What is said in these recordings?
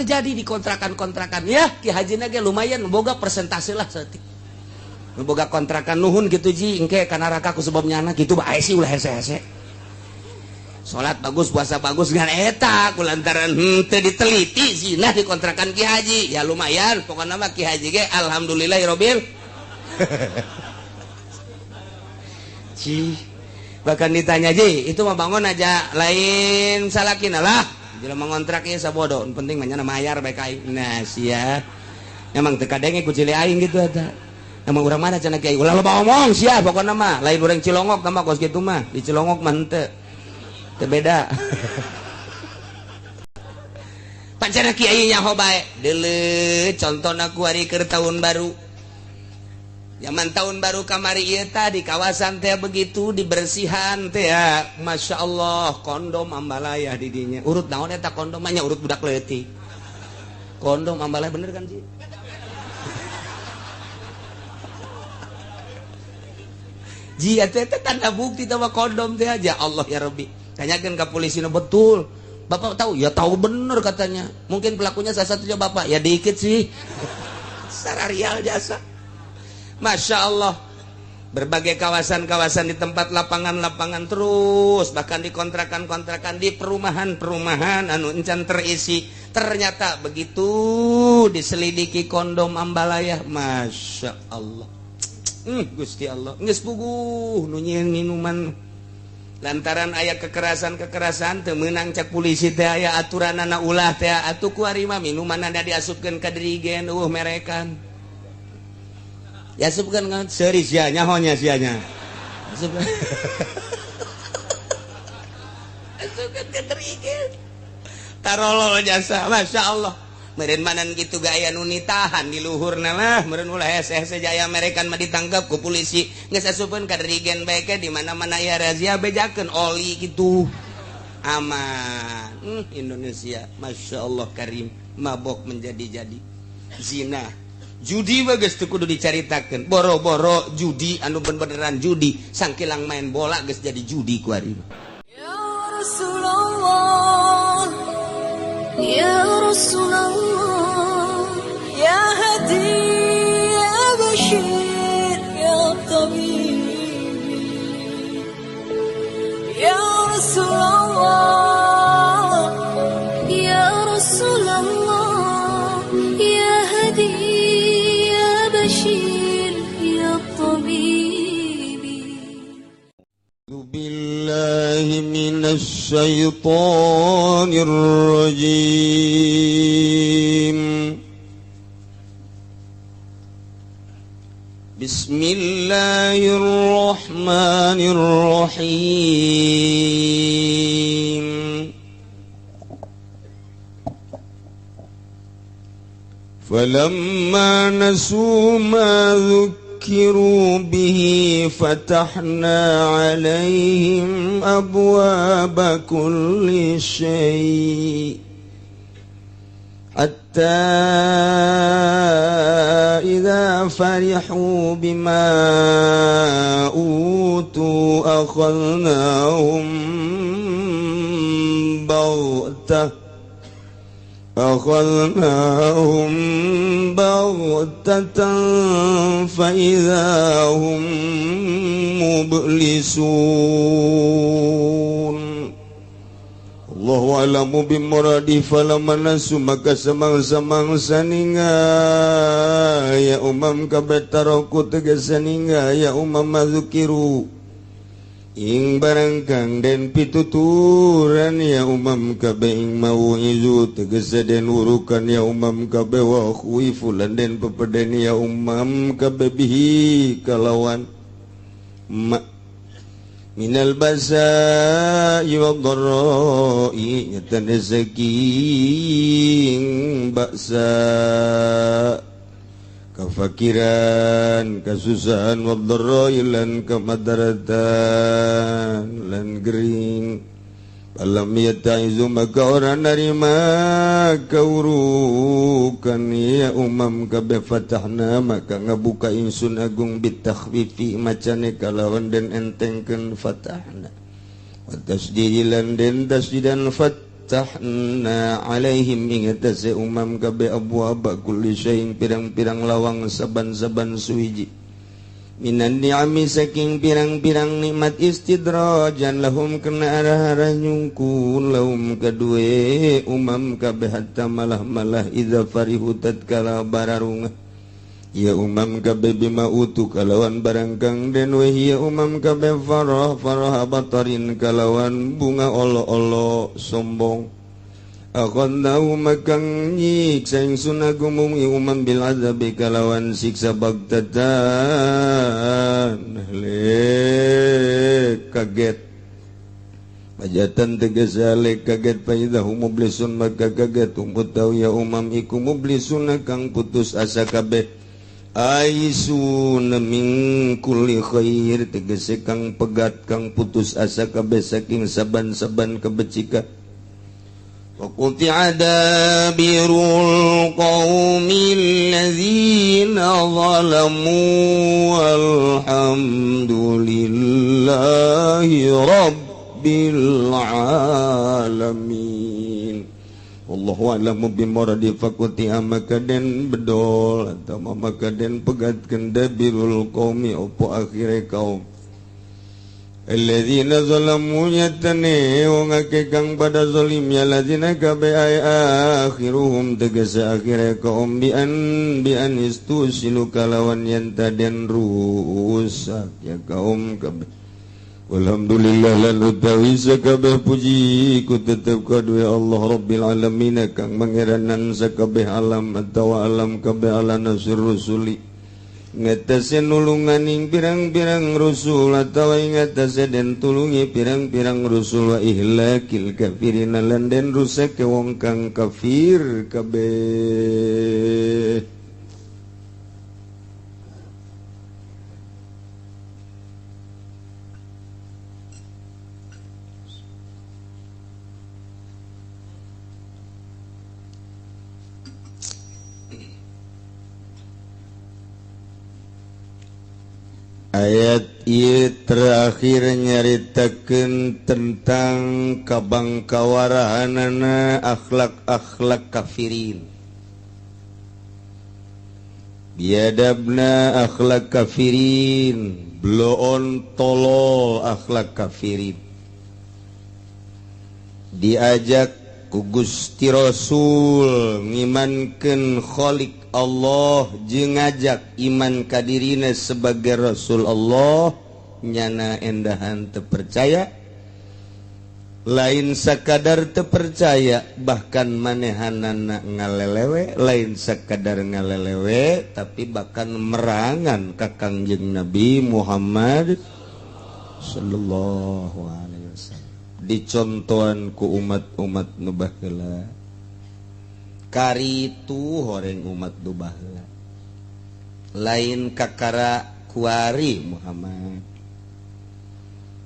terjadi di kontrakan-kontrakan ya. Ki Haji ge lumayan boga persentase lah saeutik. Nu boga kontrakan nuhun gitu ji, engke ka neraka ku sebab nyana gitu bae sih, ulah hese-hese. Salat bagus, puasa bagus, ngan eta kulantaran henteu diteliti zina di kontrakan Ki Haji. Ya lumayan, pokoknya mah Ki Haji ge alhamdulillahirabbil. Ci, bahkan ditanya, "Ji, itu mah bangun aja lain salakina lah." Jelema ngontrak ieu sabodo, nu penting mah nya mayar bae ka aing. Nah, sia. Emang teu kadenge ku cili aing gitu eta. Emang urang mana cenah kiai? Ulah loba omong sia, pokokna mah lain urang Cilongok mah kos kitu mah. Di Cilongok mah henteu. Teu beda. Pancana kiai nyaho bae. Deuleu contona ku ari keur tahun baru. Zaman tahun baru kamari ieu tah di kawasan teh begitu dibersihan teh ya. Masya Allah, kondom ambalaya di dinya. Urut naon eta kondom nya, urut budak leutik. Kondom ambalaya bener kan sih? Ji eta teh tanda bukti tah kondom teh aja. Allah ya Rabbi. Tanyakeun ka polisi nu betul. Bapak tahu? Ya tahu bener katanya. Mungkin pelakunya salah satunya bapak. Ya dikit sih. Secara real jasa. Masya Allah, berbagai kawasan-kawasan di tempat lapangan-lapangan terus, bahkan di kontrakan-kontrakan, di perumahan-perumahan anu encan terisi, ternyata begitu diselidiki kondom ambalaya. Masya Allah, Gusti Allah, geus puguh nu nyieun minuman lantaran aya kekerasan-kekerasan teu meunang cek polisi teh, aya aturanana ulah teh atuh ku ari mah minuman ada diasupkeun ka dirigen eueuh merekan. Diasupkeun kan seuri sia nyahonya sianya. Asupkeun. Asupkeun ka dirigen. Tarolol jasa, Masya Allah. Meureun manan gitu gaya nu nitahan di luhurna lah, meureun ulah hese-hese jaya merekan mah ditangkap ku polisi. Geus asupkeun ka dirigen bae ke di mana-mana ya razia bejakeun oli gitu. Aman. Indonesia, Masya Allah Karim, mabok menjadi-jadi. Zina, judi bagus tuh kudu dicaritakeun. Boro-boro judi anu beneran judi, sangkilang main bola geus jadi judi ku ari. Ya Rasulullah, Ya Rasulullah, Ya Hadi, Ya Bashir, Ya Tabib, Ya Rasulullah, Ya Rasulullah, Ya Hadi, Ya Bashir, Ya Tabib. بالله من الشيطان الرجيم. بسم الله الرحمن الرحيم. فلما نسوا ما ذكروا به فتحنا عليهم أبواب كل شيء حتى إذا فرحوا بما أوتوا أخذناهم بغتة فإذا هم مبلسون. الله أعلم بمراده. فلما نسوا maka samangsa-mangsa ningal ya umam kabeh, تركوا tegese ningal ya umam, ما ذكروا ing barang kang den pituturan ya umam kabeh ing mau'izu tegese den urukan ya umam kabeh, وخوفوا lan den pepeden ya umam kabeh, به kalawan ma من البأساء والضراء nyata saking baksa, kafakiran, kasusahan, والضراء lan kemadaratan lan gering. فلم يتعظوا maka ora narima kaurukan ya umam kabeh, فتحنا maka ngabuka insun agung, بالتخفيف macane kalawan den entengkeun, فتحنا والتشديد lan den tasdidan. Fatahna alaihim ing atase umam kabeh abwaaba kulli syai'in pirang-pirang lawang saban-saban suwiji minan ni'ami saking pirang-pirang nikmat istidrajan lahum kena arah-arah nyungkun lahum kadue umam kabeh hatta malah-malah idza farihu tatkala bararungah ya umam kabeh bima utu kalawan barang kang den weh ya umam kabeh farah farah batarin kalawan bunga olo-olo sombong akhadnahu makang nyiksa ingsun agumum umam bil azabi kalawan siksa bagtatan lek kaget Pajatan tegese lek kaget faidahum mublisun maka kaget umput ya umam iku mublisun kang putus asa kabeh aisun min kulli khair tegese kang pegat kang putus asa kabeh saking saban-saban kebecikan. Wa quti'a dabirul qaumil ladzina zalamu walhamdulillahi rabbil alamin. Wallahu a'lamu bimuradi faquti'a maka den bedol atau maka den pegatkeun dabirul qaumi opo akhire kaum alladzina zalamu yatane wong akeh kang pada zalim ya ladzina kabe akhiruhum tegese akhire kaum bi an istusilu kalawan yen taden rusak ya kaum kabe. Walhamdulillah lan utawi sakabeh puji ku tetep kadue Allah Rabbil alamin kang mangeranan sakabeh alam atawa alam kabeh ala nasir rusuli ngatasi nulungan ing pirang-pirang rusul atawa ing atase den tulungi pirang-pirang rusul wa ihlakil kafirin lan den rusak wong kang kafir kabeh. Ayat ieu terakhir nyaritakeun tentang kabangkawarahanana akhlak-akhlak kafirin. Biadabna akhlak kafirin, bloon tolol akhlak kafirin. Diajak ku Gusti Rasul ngimankeun Khalik Allah jeung ngajak iman ka dirina sebagai Rasul Allah nyana endahan terpercaya lain sakadar terpercaya bahkan manehanana ngalelewe lain sakadar ngalelewe tapi bahkan merangan ka Kangjeng Nabi Muhammad sallallahu alaihi wasallam dicontohan ku umat-umat nu baheula karitu horeng umat nu baheula lain kakara kuari Muhammad.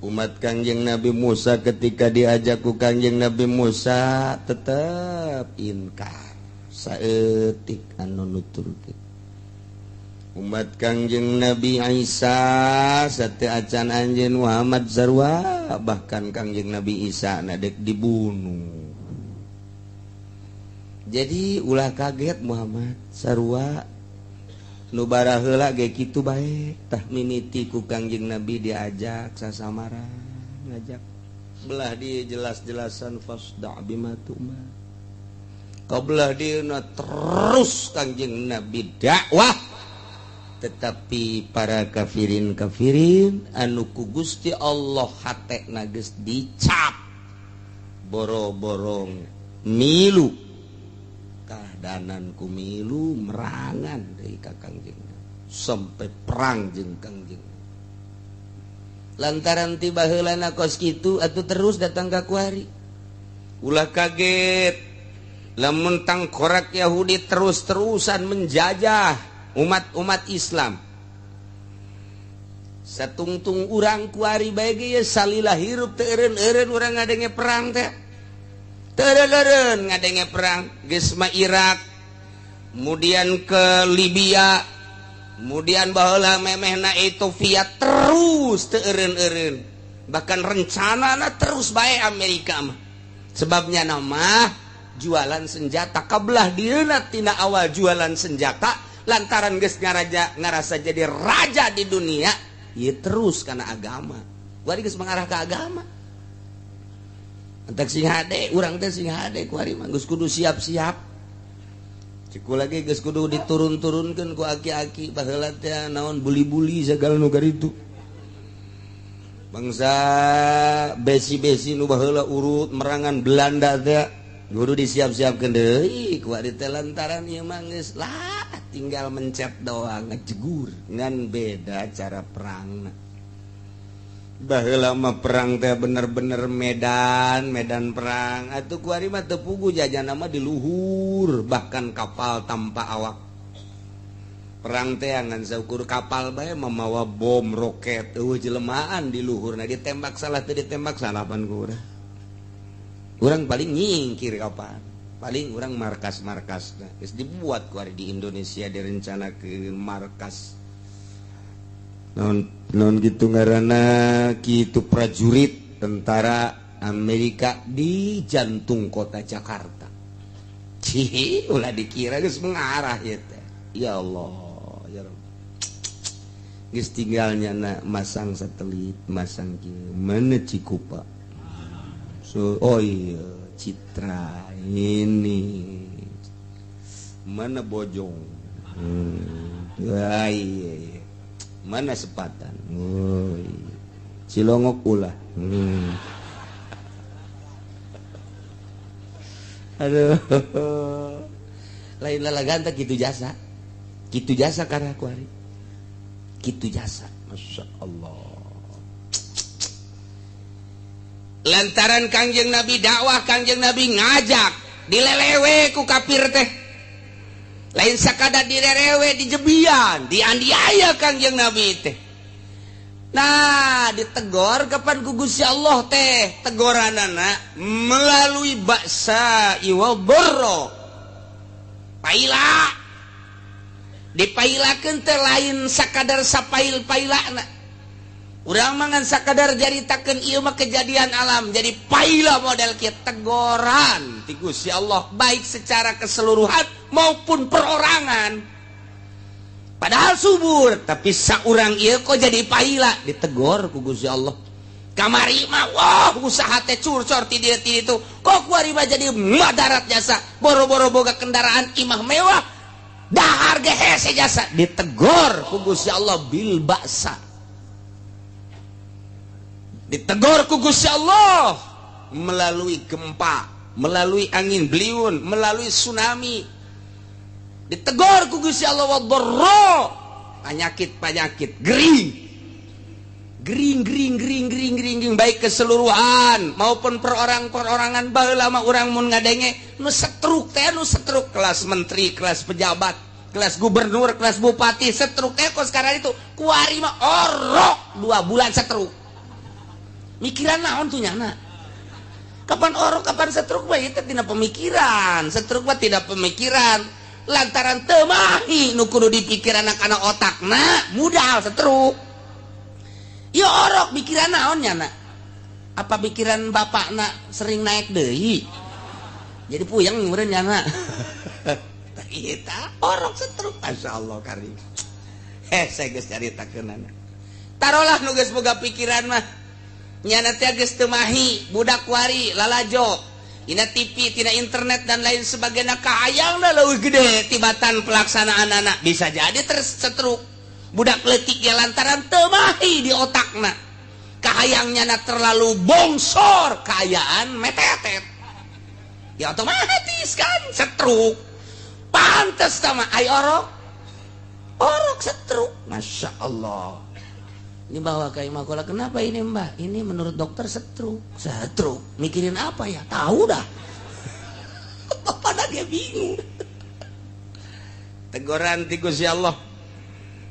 Umat Kangjeng Nabi Musa ketika diajak ku Kangjeng Nabi Musa tetep inkar saeutik anu nuturkeun. Umat Kangjeng Nabi Isa sate acan anjeun Muhammad sarua bahkan Kangjeng Nabi Isa na dek dibunuh. Jadi ulah kaget Muhammad sarua nu baraheula ge kitu bae tah mimiti ku Kangjeng Nabi diajak sasamara ngajak belah dia jelas-jelasan fasda' bima tu'mar. Kabelah dieuna terus Kangjeng Nabi dakwah tetapi para kafirin-kafirin anu ku Gusti Allah hatena geus dicap boro-borong milu kahdanan ku milu merangan deui ka Kangjeng sampai perang jeung Kangjeng lantaran tiba heulana kos kitu atuh terus datang ka kuari. Ulah kaget lamun tangkorak Yahudi terus-terusan menjajah umat-umat Islam satungtung urang kuari bae ge salila hirup teu eureun-eureun urang ngadenge perang teh teu eureun-eureun ngadenge perang geus mah Irak kemudian ke Libya kemudian baheula memehna Ethiopia terus teu eureun-eureun bahkan rencanana terus bae Amerika mah Sebabnya nama jualan senjata kabelah dieuna tina awal jualan senjata lantaran geus ngaraja ngarasa jadi raja di dunia, ieu terus karena agama. Kuari geus mengarah ke agama. Entek sing hade, urang teh sing hade kuari mah geus kudu siap-siap. Ciku lagi geus kudu diturun-turunkeun ku aki-aki baheula teh naon buli-buli segala nu garitu. Bangsa besi-besi nu baheula urut merangan Belanda teh kudu disiap-siapkeun deui kuari teh lantaran ieu mah geus lah tinggal mencet doang ngejegur, ngan beda cara perang. Baheula mah perang teh bener-bener medan medan perang, atuh kuari mah teu puguh jajana mah di luhur, bahkan kapal tanpa awak. Perang teh ngan saukur kapal bae mamawa bom roket, eueuh jelema di luhur, nah ditembak salah teu ditembak salah pan ku urang. Urang paling nyingkir kapan? Paling urang markas-markas geus dibuat kuari di Indonesia, direncanakeun markas non non gitu ngaranna kitu prajurit tentara Amerika di jantung kota Jakarta. Cih, ulah dikira geus mengarah ieu teh. Ya Allah, ya Rabb. Geus tinggalnya na masang satelit, masang kieu. Mana Cikupa? So, oh iya, Citra ini. Mana Bojong? Wah, iya, iya. Mana Sepatan? Oh, iya. Cilongok ulah. Aduh. Lain lalagan teh kitu jasa. Kitu jasa karena kuari. Kitu jasa. Masya Allah. Lantaran Kangjeng Nabi dakwah, Kangjeng Nabi ngajak, dilelewe ku kafir teh. Lain sakada dilelewe, dijebian, dianiaya Kangjeng Nabi teh. Nah, ditegor kapan ku Gusti Allah teh, tegoranana melalui baksa iwa borro. Paila. Dipailakeun teh lain sakadar sapail-pailana. Urang mah ngan sakadar jaritakeun ieu mah kejadian alam, jadi paila model kieu tegoran ti Gusti Allah baik secara keseluruhan maupun perorangan. Padahal subur, tapi saurang ieu kok jadi paila, ditegor ku Gusti Allah. Kamari mah wah usaha teh curcor ti dieu ti ditu, kok kuari mah jadi madarat jasa, boro-boro boga kendaraan imah mewah, dahar ge hese jasa, ditegor ku Gusti Allah bil baksa. Ditegor ku Gusti Allah melalui gempa, melalui angin beliung, melalui tsunami. Ditegor ku Gusti Allah wadharra, penyakit-penyakit gering. Gering gering gering gering gering gering baik keseluruhan maupun perorang-perorangan. Baheula mah urang mun ngadenge nu setruk teh, nu setruk kelas menteri, kelas pejabat, kelas gubernur, kelas bupati, setruk teh kok sekarang itu kuari mah orok 2 bulan setruk. Mikiran naon tuh nyana? Kapan orok, kapan setruk mah itu tidak pemikiran. Setruk mah tidak pemikiran. Lantaran teu mahi nu kudu dipikir anak-anak otakna, mudah setruk. Ya orok mikiran naon nyana? Apa pikiran bapakna sering naik deui? Jadi puyeng meureun nyana. Eta orok setruk, masyaallah karim. Saya geus caritakeunana. Tarolah nu geus boga pikiran mah. Nyana teh geus teu mahi budak wari lalajo dina TV, tina internet dan lain sebagainya, kahayangna leuwih gede tibatan pelaksanaan anak, bisa jadi tersetruk budak leutik ya lantaran teu mahi di otakna, kahayangnya na terlalu bongsor, kaayaan metetet ya otomatis kan setruk. Pantes sama ay orok orok setruk, masya Allah. Ini bawa ke Imakola, kenapa ini mbak? Ini menurut dokter setruk. Setruk, mikirin apa ya? Tahu dah. Bapak dia bingung. Teguran ti Gusti Allah.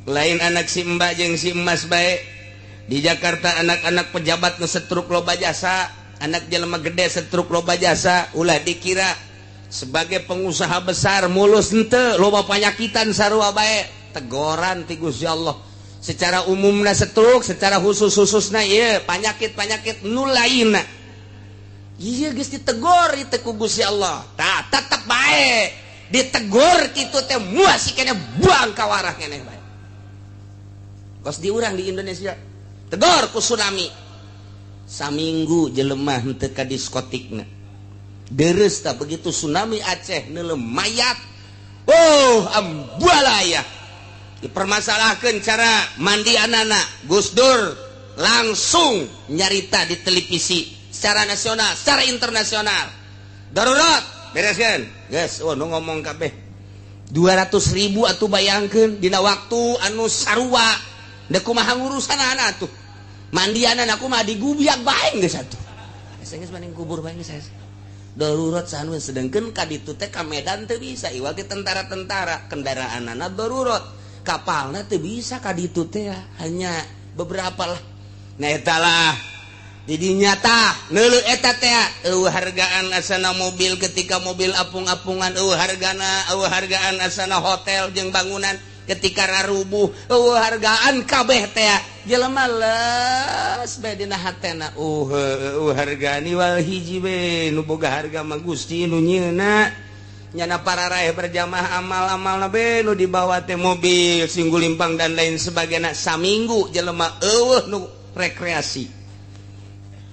Lain anak si mbak jeung si emas baik. Di Jakarta anak-anak pejabat nu setruk loba jasa, anak jelema gede setruk loba jasa, ulah dikira sebagai pengusaha besar mulus henteu, loba panyakitan sarua bae. Tegoran ti Gusti Allah. Secara umumna setruk, secara khusus-khususna ieu penyakit-penyakit nu lainna. Iya, geus ditegor itu ku Gusti Allah. Tah, tetep bae ditegor kitu teh masih keneh buang kawarah keneh bae. Kos diurang di Indonesia tegor ku tsunami, saminggu jelema henteu ka diskotikna, deres. Tak begitu tsunami Aceh neuleuh mayat, oh, ambalaya. Dipermasalahkan cara mandi anak. Gus Dur langsung nyarita di televisi secara nasional, secara internasional, darurat bereskan guys. Oh, nu ngomong kabeh 200 ribu atau bayangkan dina waktu anu sarua. Dek kumaha ngurusan anak tuh mandian aku mah digubiak bae geus atuh. Geus banding kubur bae geus darurat sanu. Sedangkan ka ditu teh ka Medan teu bisa, iwal ke tentara-tentara, kendaraanana darurat, kapalna teu bisa ka ditu teh, hanya beberapa lah. Nah, eta lah jadi nyata neuleuh eta teh eueuh hargaan asana mobil ketika mobil apung-apungan, eueuh hargana, eueuh hargaan asana hotel jeung bangunan ketika rarubuh, eueuh hargaan kabeh teh. Jelema les bae dina hatena, eueuh hargaan wal hiji be nu boga harga mah Gusti nu nyieuna. Nyana para raih berjamaah, amal-amal be nu dibawa teh mobil singgulimpang dan lain sebagainya. Saminggu jelema eueuh nu rekreasi.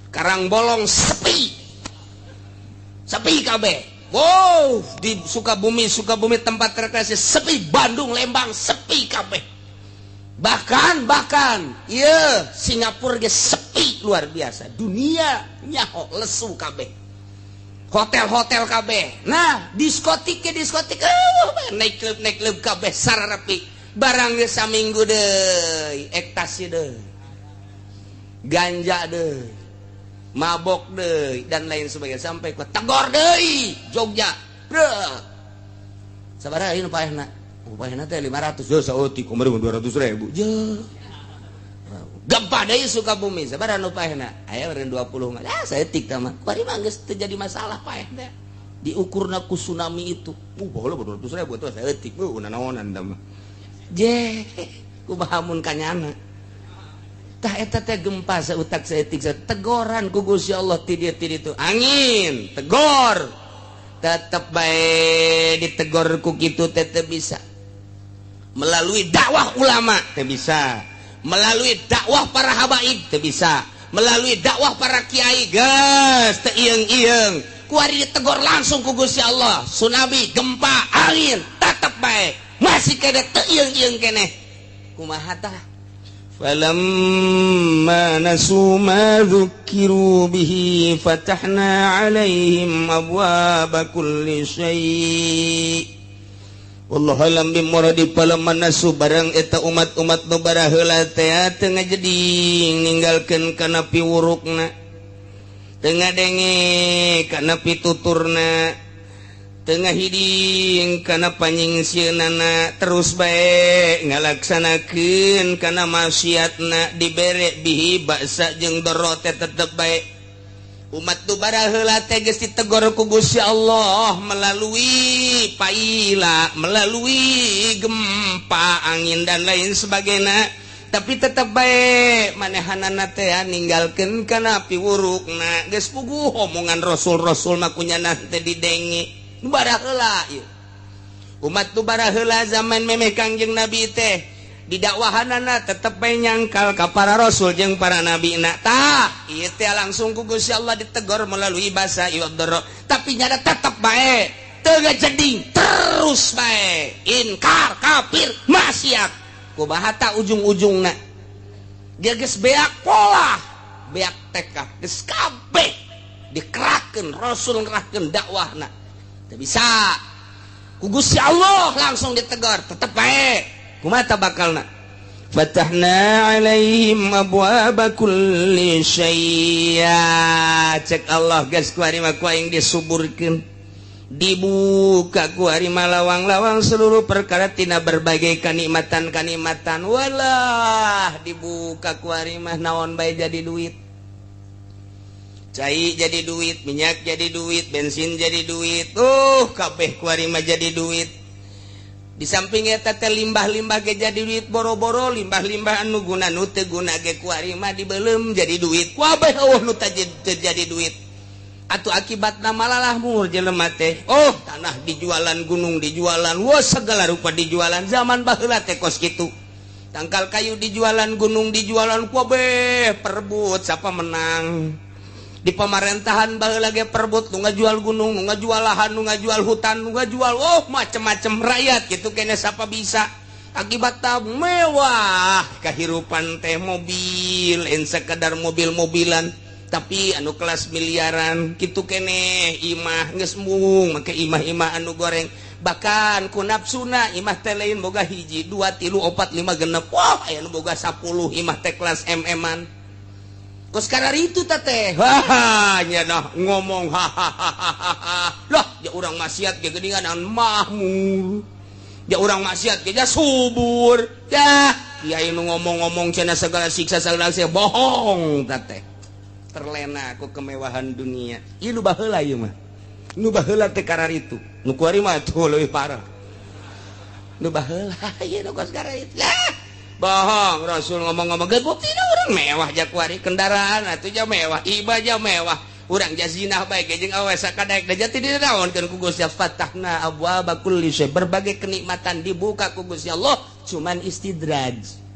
Karang Bolong sepi, sepi kabeh. Wow, di Sukabumi, Sukabumi tempat rekreasi sepi, Bandung, Lembang sepi kabeh. Bahkan bahkan iya Singapura ge sepi luar biasa. Dunia nyaho lesu kabeh. Hotel-hotel kabeh. Nah, diskotik ke diskotik, naik klub, naik klub kabeh sararapi. Barang ge saminggu deui, ekstasi deui. Ganja deui. Mabok deui dan lain sebagainya sampai ke tegor deui Jogja. Bro. Sabaraha ieu nu paehna? Oh, paehna teh 500. Yo saeutik kumaha 200 ribu. Je. Gempa deui Sukabumi, sabaraha nu paehna? Aya eureun 20 mah. Ah, saeutik tah mah. Kuari mah geus teu jadi masalah paeh teh. Diukurna ku tsunami itu. Baheula 200 ribu tuh saeutik. Nanaonan tah mah. Je, kumaha mun kanyana? Tah, eta teh gempa seutak saeutik tegoran ku Gusti Allah ti dieu ti ditu. Angin, tegor. Tetep bae ditegor ku kitu teh teu bisa. Melalui dakwah ulama teu bisa. Melalui dakwah para habaib teu bisa. Melalui dakwah para kiai geus teu ieung-ieung. Kuari ditegor langsung ku Gusti Allah. Tsunami, gempa, angin, tetep bae. Masih keneh teu ieung-ieung keneh. Kumaha tah? فلما نسوا ما ذكروا به فتحنا عليهم أبواب كل شيء والله أعلم بمراده. فلما نسوا barang eta umat-umat nu baraheula teh teu ngajeding, ninggalkeun kana piwurukna, teu ngadenge kana pituturna, teu ngahiding kana panyingsieunnana, terus bae ngalaksanakeun kana maksiatna, dibere bihi baksa jeung doro teh tetep bae. Umat tu baraheula teh geus ditegor ku Gusti Allah melalui paila, melalui gempa, angin dan lain sebagainya, tapi tetep bae manehanana teh ninggalkeun kana piwurukna. Geus puguh omongan rasul-rasul mah kunyana teh didenge. Baraheula ieu umat tu baraheula zaman memeh Kangjeng Nabi teh didakwahanana tetep bae nyangkal ka para rasul jeung para nabi. Na tah, ieu teh langsung ku Gusti Allah ditegor melalui basa ieu doro, tapi nyada tetep bae teu ngajeding, terus bae inkar, kafir, maksiat. Kumaha tah ujung-ujungna? Dia geus beak pola, beak tekad, geus kabeh dikerahkeun, rasul ngerahkeun dakwahna teu bisa, ku Gusti Allah langsung ditegur, tetep bae. Kumaha bakalna? Fatahna alaihim abwaaba kulli syai'. Cek Allah, geus kuari mah ku aing disuburkeun, dibuka kuari mah lawang-lawang seluruh perkara tina berbagai kanikmatan-kanikmatan. Walah, dibuka kuari mah naon bae jadi duit, cai jadi duit, minyak jadi duit, bensin jadi duit, tuh kabeh kuari mah jadi duit. Di samping eta teh limbah-limbah ge jadi duit, boro-boro limbah-limbah anu guna, nu teu guna ge kuari mah dibelem jadi duit. Kabeh eueuh nu teu jadi duit. Atau akibat malalah mur jelema teh. Oh, tanah dijualan, gunung dijualan, wah, segala rupa dijualan. Zaman baheula teh kos kitu, tangkal kayu dijualan, gunung dijualan, kabeh perebut siapa menang. Di pemerintahan baheula ge perebut, nu ngajual gunung, nu ngajual lahan, nu ngajual hutan, nu ngajual, oh, macem-macem. Rakyat gitu kene siapa bisa. Akibat mewah kehidupan teh, mobil en sekedar mobil-mobilan, tapi anu kelas miliaran gitu kene. Imah geus mung make imah-imah anu goreng, bahkan ku nafsuna imah teh lain boga hiji, dua, tilu, opat, lima, genep. Wah, aya nu boga 10 imah teh kelas MM-an. Kos itu teh, wah nya nah ngomong, hahaha lah ya, urang maksiat ge geuningan mahmur ya, urang maksiat ge subur ya. Kiai nu ngomong-ngomong cenah segala siksa segala siksa bohong teh, terlena ku kemewahan dunia. Ieu nu baheula, ieu mah nu baheula teh itu. Nu kuari mah tuh leuwih parah. Nu baheula ieu nu kos itu lah, bohong. Rasul ngomong-ngomong ge buktina urang mewah ja kuari, kendaraan atuh ja mewah, iba ja mewah, urang jazinah bae jeung awe sakadaek da jati dinaonkeun ku Gusti. Fatahna abwaaba kulli syai, berbagai kenikmatan dibuka ku Gusti Allah, cuman istidraj.